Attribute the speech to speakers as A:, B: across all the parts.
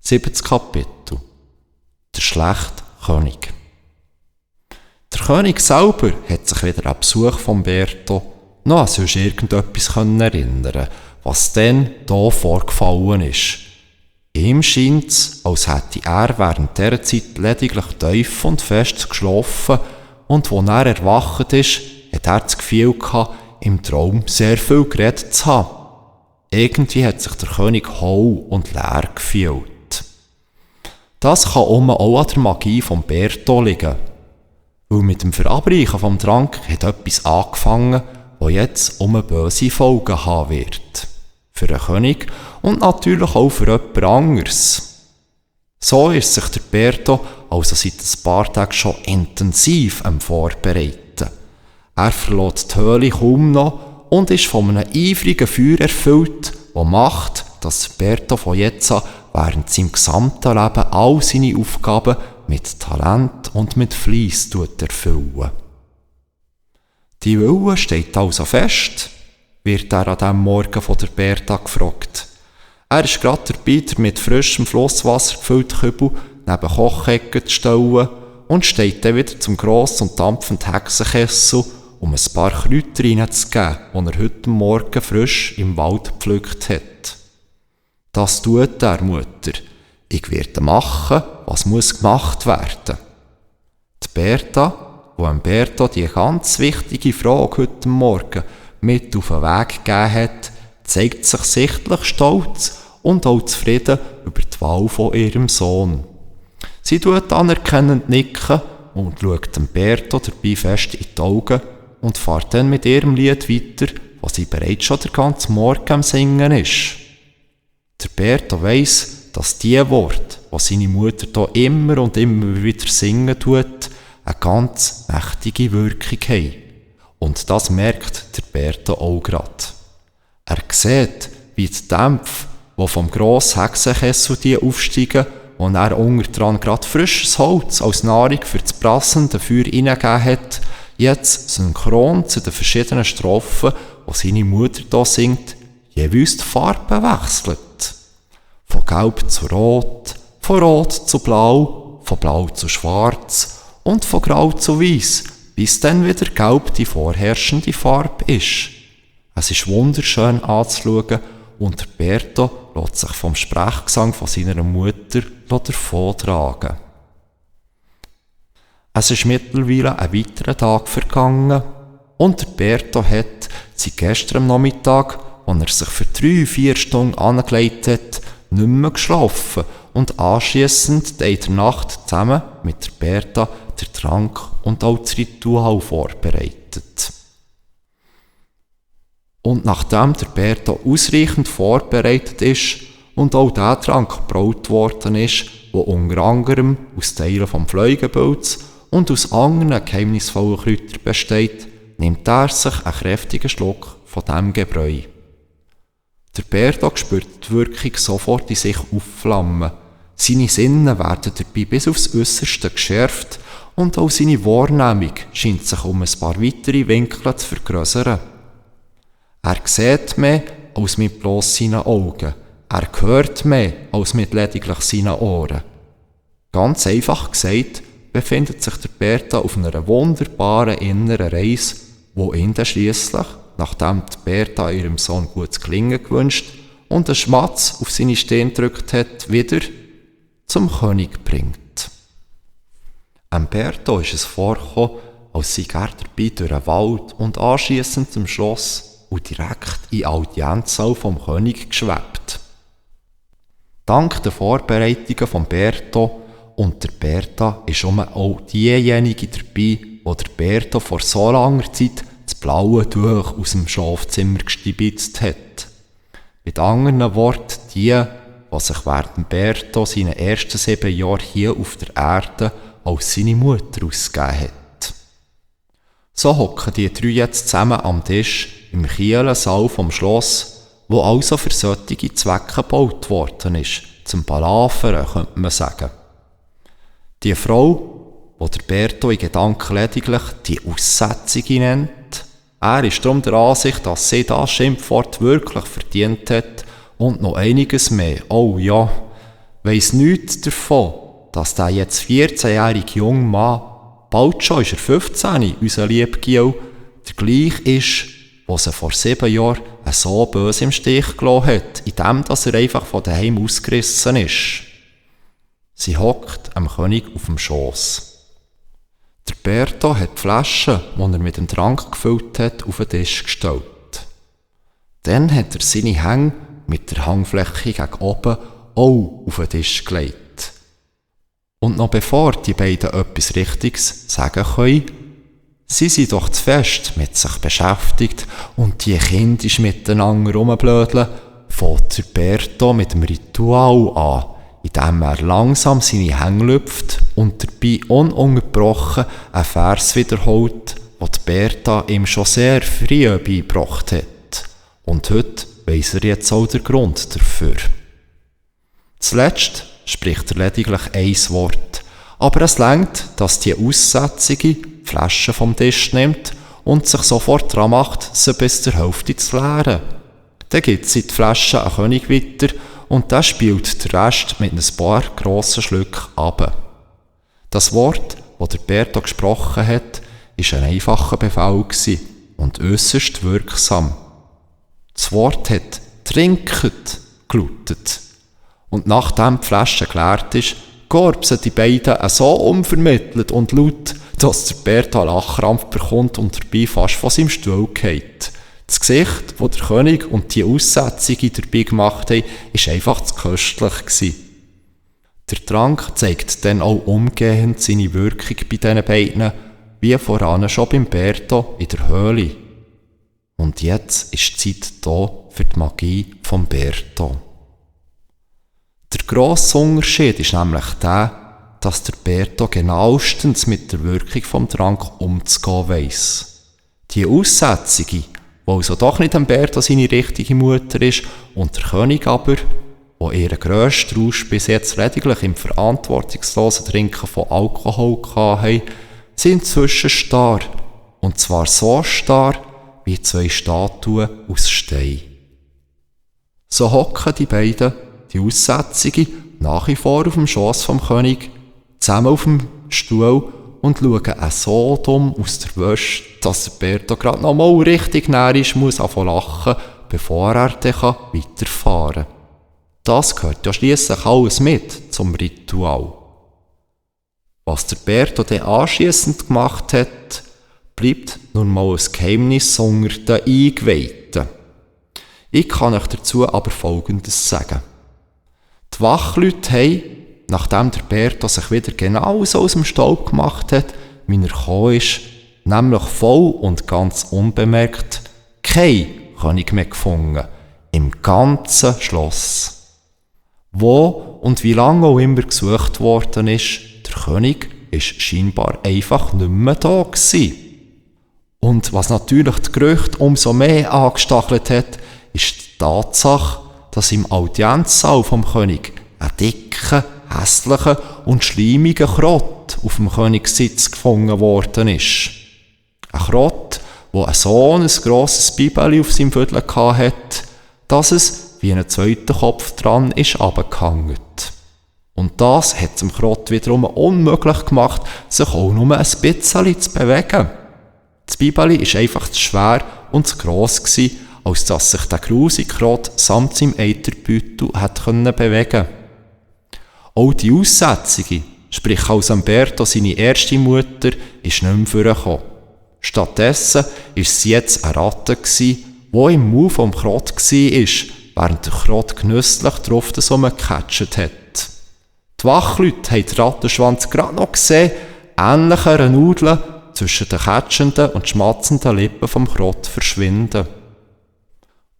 A: 7. Kapitel. Der schlechte König. Der König selber hat sich wieder an Besuch von Berto noch an sonst irgendetwas erinnern, was dann hier vorgefallen ist. Ihm scheint es, als hätte er während dieser Zeit lediglich tief und fest geschlafen, und als er erwacht ist, hat er das Gefühl gehabt, im Traum sehr viel geredet zu haben. Irgendwie hat sich der König hohl und leer gefühlt. Das kann auch an der Magie von Berto liegen. Weil mit dem Verabreichen vom Trank hat etwas angefangen, das jetzt böse Folgen haben wird. Für den König und natürlich auch für jemand anderes. So ist sich der Berto also seit ein paar Tagen schon intensiv am Vorbereiten. Er verlässt die Höhle kaum noch und ist von einem eifrigen Feuer erfüllt, das macht, dass Berto von jetzt an während seinem gesamten Leben all seine Aufgaben mit Talent und mit Fleiss erfüllen. Die Wille steht also fest, wird er an diesem Morgen von der Berta gefragt. Er ist gerade dabei, der mit frischem Flusswasser gefüllte Kübel neben Kochecken zu stellen und steht dann wieder zum grossen und dampfenden Hexenkessel, um ein paar Kräuter reinzugeben, die er heute Morgen frisch im Wald gepflückt hat. Das tut er, Mutter. Ich werde machen, was muss gemacht werden. Die Berta, die Berto die ganz wichtige Frage heute Morgen mit auf den Weg gegeben hat, zeigt sich sichtlich stolz und auch zufrieden über die Wahl von ihrem Sohn. Sie tut anerkennend nicken und schaut dem Berto dabei fest in die Augen und fährt dann mit ihrem Lied weiter, was sie bereits schon den ganzen Morgen am Singen ist. Der Berto weiss, dass die Worte, die seine Mutter hier immer und immer wieder singen tut, eine ganz mächtige Wirkung haben. Und das merkt der Berto auch gerade. Er sieht, wie die Dämpfe, die vom grossen Hexenkessel aufsteigen, wo er unterdran gerade frisches Holz als Nahrung für das brassende Feuer hineingegeben hat, jetzt synchron zu den verschiedenen Strophen, die seine Mutter hier singt, jeweils die Farbe wechselt. Von Gelb zu Rot, von Rot zu Blau, von Blau zu Schwarz und von Grau zu Weiß, bis dann wieder Gelb die vorherrschende Farbe ist. Es ist wunderschön anzuschauen und der Berto lässt sich vom Sprechgesang von seiner Mutter davontragen. Es ist mittlerweile ein weiterer Tag vergangen und der Berto hat seit gestern am Nachmittag, als er sich für 3-4 Stunden angelegt hat, nicht mehr geschlafen und anschliessend in der Nacht zusammen mit der Berta den Trank und auch das Ritual vorbereitet. Und nachdem der Berta ausreichend vorbereitet ist und auch der Trank gebraut worden ist, der unter anderem aus Teilen vom Fleugenpilz und aus anderen geheimnisvollen Kräutern besteht, nimmt er sich einen kräftigen Schluck von diesem Gebräu. Der Berto spürt die Wirkung sofort in sich aufflammen. Seine Sinne werden dabei bis aufs Äusserste geschärft und auch seine Wahrnehmung scheint sich um ein paar weitere Winkel zu vergrößern. Er sieht mehr als mit bloß seinen Augen. Er hört mehr als mit lediglich seinen Ohren. Ganz einfach gesagt, befindet sich der Berta auf einer wunderbaren inneren Reise, wo ihn dann schliesslich, nachdem die Berta ihrem Sohn gutes Gelingen gewünscht und einen Schmatz auf seine Stirn gedrückt hat, wieder zum König bringt. Berto ist es vorgekommen, als sei er dabei durch den Wald und anschliessend zum Schloss und direkt in die Audienzsaal vom König geschwebt. Dank der Vorbereitungen von Berto und der Berta ist auch diejenige dabei, die der Berto vor so langer Zeit das blaue Tuch aus dem Schlafzimmer gestibitzt hat. Mit anderen Worten, die sich während Berto seine ersten 7 Jahre hier auf der Erde als seine Mutter ausgegeben hat. So hocken die 3 jetzt zusammen am Tisch im kühlen Saal vom Schloss, wo also für solche Zwecke gebaut worden ist, zum Palavern, könnte man sagen. Die Frau, die der Berto in Gedanken lediglich die Aussätzige nennt, er ist darum der Ansicht, dass sie das Schimpfwort wirklich verdient hat und noch einiges mehr. Oh ja, weiss nichts davon, dass der jetzt 14-jährige junge Mann, bald schon ist er 15, unser lieber Giel, der gleiche ist, der sie vor 7 Jahren so böse im Stich gelassen hat, indem er einfach von daheim ausgerissen ist. Sie hockt am König auf dem Schoss. Der Berto hat die Flasche, die er mit dem Trank gefüllt hat, auf den Tisch gestellt. Dann hat er seine Hänge mit der Hangfläche gegen oben auch auf den Tisch gelegt. Und noch bevor die beiden etwas Richtiges sagen können, sie sind doch zu fest mit sich beschäftigt und die kindisch miteinander rumblödeln, fängt der Berto mit dem Ritual an, indem er langsam seine Hänge lüpft und dabei ununterbrochen einen Vers wiederholt, den die Berta ihm schon sehr früh beigebracht hat. Und heute weiss er jetzt auch den Grund dafür. Zuletzt spricht er lediglich ein Wort, aber es reicht, dass die Aussätzige die Flasche vom Tisch nimmt und sich sofort daran macht, sie bis zur Hälfte zu leeren. Dann gibt sie die Flasche an König weiter und der spielt den Rest mit ein paar grossen Schlücken ab. Das Wort, das der Berto gesprochen hat, war ein einfacher Befehl und äusserst wirksam. Das Wort hat «Trinket» gelautet. Und nachdem die Flasche geleert ist, gorbsen die beiden so unvermittelt und laut, dass der Berto einen Lachkrampf bekommt und dabei fast von seinem Stuhl fällt. Das Gesicht, das der König und die Aussätzige dabei gemacht haben, war einfach zu köstlich. Der Trank zeigt dann auch umgehend seine Wirkung bei diesen beiden, wie voran schon beim Berto in der Höhle. Und jetzt ist die Zeit da für die Magie vom Berto. Der grosse Unterschied ist nämlich der, dass der Berto genauestens mit der Wirkung vom Trank umzugehen weiss. Die Aussätzige, die also doch nicht am Berto seine richtige Mutter ist, und der König aber, der ihren grössten Rausch bis jetzt lediglich im verantwortungslosen Trinken von Alkohol hatte, sind inzwischen starr. Und zwar so starr, wie 2 Statuen aus Stein. So hocken die beiden, die Aussätzige, nach wie vor auf dem Schoss vom König, zusammen auf dem Stuhl und schauen so dumm aus der Wäsche, dass der Berto gerade noch mal richtig närrisch muss anfangen lachen, bevor er dann weiterfahren kann. Das gehört ja schliesslich alles mit zum Ritual. Was der Berto dann anschliessend gemacht hat, bleibt nun mal ein Geheimnis unter den Eingeweihten. Ich kann euch dazu aber Folgendes sagen. Die Wachleute haben, nachdem der Berto sich wieder genauso aus dem Staub gemacht hat, wie er gekommen ist, nämlich voll und ganz unbemerkt, keinen König mehr gefunden, im ganzen Schloss. Wo und wie lange auch immer gesucht worden ist, der König ist scheinbar einfach nicht mehr da gewesen. Und was natürlich die Gerüchte umso mehr angestachelt hat, ist die Tatsache, dass im Audienzsaal vom König ein dicker, hässlicher und schleimiger Krott auf dem Königssitz gefunden worden ist. Ein Krott, der so ein grosses Bibeli auf seinem Viertel hatte, dass es wie ein zweiter Kopf dran ist runtergehangen. Und das hat dem Krott wiederum unmöglich gemacht, sich auch nur ein bisschen zu bewegen. Das Bibeli war einfach zu schwer und zu gross, als dass sich der grusige Krott samt seinem Eiterbeutel bewegen konnte. Auch die Aussätzige, sprich als Berto seine erste Mutter, ist nicht mehr vorgekommen. Stattdessen war sie jetzt eine Ratte, die im Maul vom Krott war, während der Krott genüsslich drauf rumgecatcht hat. Die Wachleute haben den Rattenschwanz gerade noch gesehen, ähnlich einer Nudel, zwischen den catschenden und schmatzenden Lippen vom Krott verschwinden.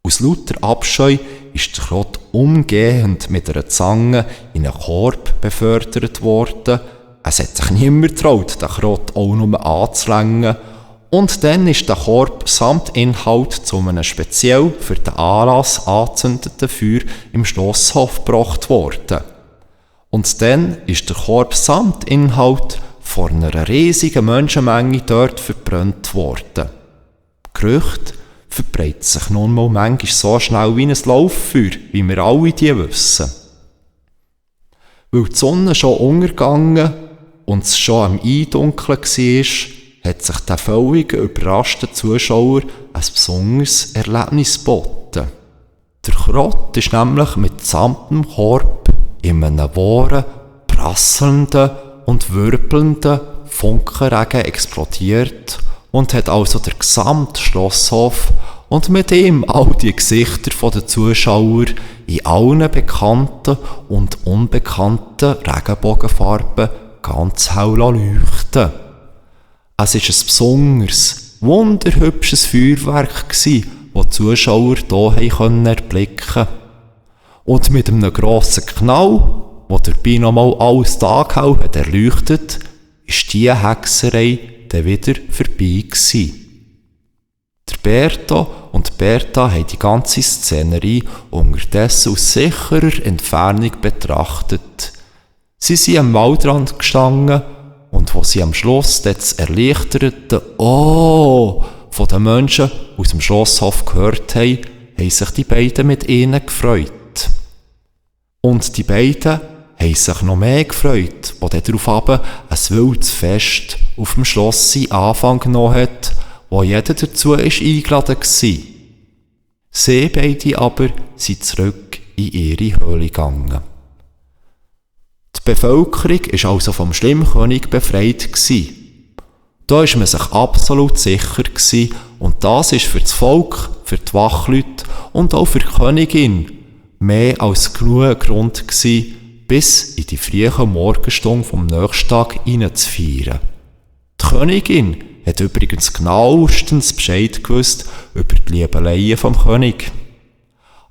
A: Aus lauter Abscheu ist der Krott umgehend mit einer Zange in einen Korb befördert worden. Es hat sich niemand getraut, den Krott auch nur anzulängen. Und dann ist der Korb samt Inhalt zu einem speziell für den Anlass angezündeten Feuer im Schlosshof gebracht worden. Und dann ist der Korb samt Inhalt vor einer riesigen Menschenmenge dort verbrannt worden. Gerüchte verbreitet sich nun manchmal so schnell wie ein Lauffeuer, wie wir alle die wissen. Weil die Sonne schon untergegangen und es schon am Eindunkeln war, hat sich der völlig überraschte Zuschauer ein besonderes Erlebnis geboten. Der Krott ist nämlich mit samtem Korb in einem wahren, prasselnden und wirbelnden Funkenregen explodiert und hat also den gesamten Schlosshof und mit ihm all die Gesichter der Zuschauer in allen bekannten und unbekannten Regenbogenfarben ganz hell leuchten. Es war ein besonderes, wunderhübsches Feuerwerk, das die Zuschauer hier erblicken konnten. Und mit einem grossen Knall, der dabei nochmal alles taghell erleuchtet, ist diese Hexerei dann wieder vorbei gewesen. Der Berto und Berta haben die ganze Szenerie unterdessen aus sicherer Entfernung betrachtet. Sie sind am Waldrand gestanden und wo sie am Schluss das erleichterte «Oh» von den Menschen aus dem Schlosshof gehört haben, haben sich die beiden mit ihnen gefreut. Und die beiden haben sich noch mehr gefreut, wo dann daraufhin ein wildes Fest auf dem Schloss seinen Anfang genommen hat, wo jeder dazu eingeladen war. Sie beide aber sind zurück in ihre Höhle gegangen. Die Bevölkerung war also vom Schlimmkönig befreit. Da war man sich absolut sicher und das war für das Volk, für die Wachleute und auch für die Königin mehr als genug Grund bis in die frühen Morgenstunde vom nächsten Tag hineinzufeiern. Die Königin hat übrigens genauestens Bescheid gewusst über die Liebeleien vom König.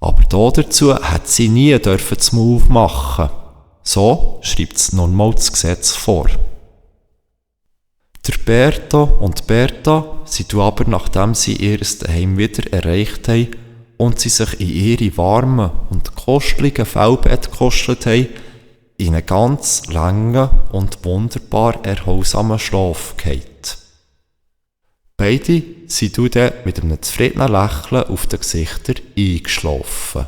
A: Aber dazu hat sie nie zum Move machen. So schreibt es nun mal das Gesetz vor. Der Berto und Berta sind aber, nachdem sie ihr Daheim wieder erreicht haben und sie sich in ihre warmen und kostlichen Fellbett gekostet haben, in einen ganz langen und wunderbar erholsamen Schlaf gefallen. Beide sind dann mit einem zufriedenen Lächeln auf den Gesichtern eingeschlafen.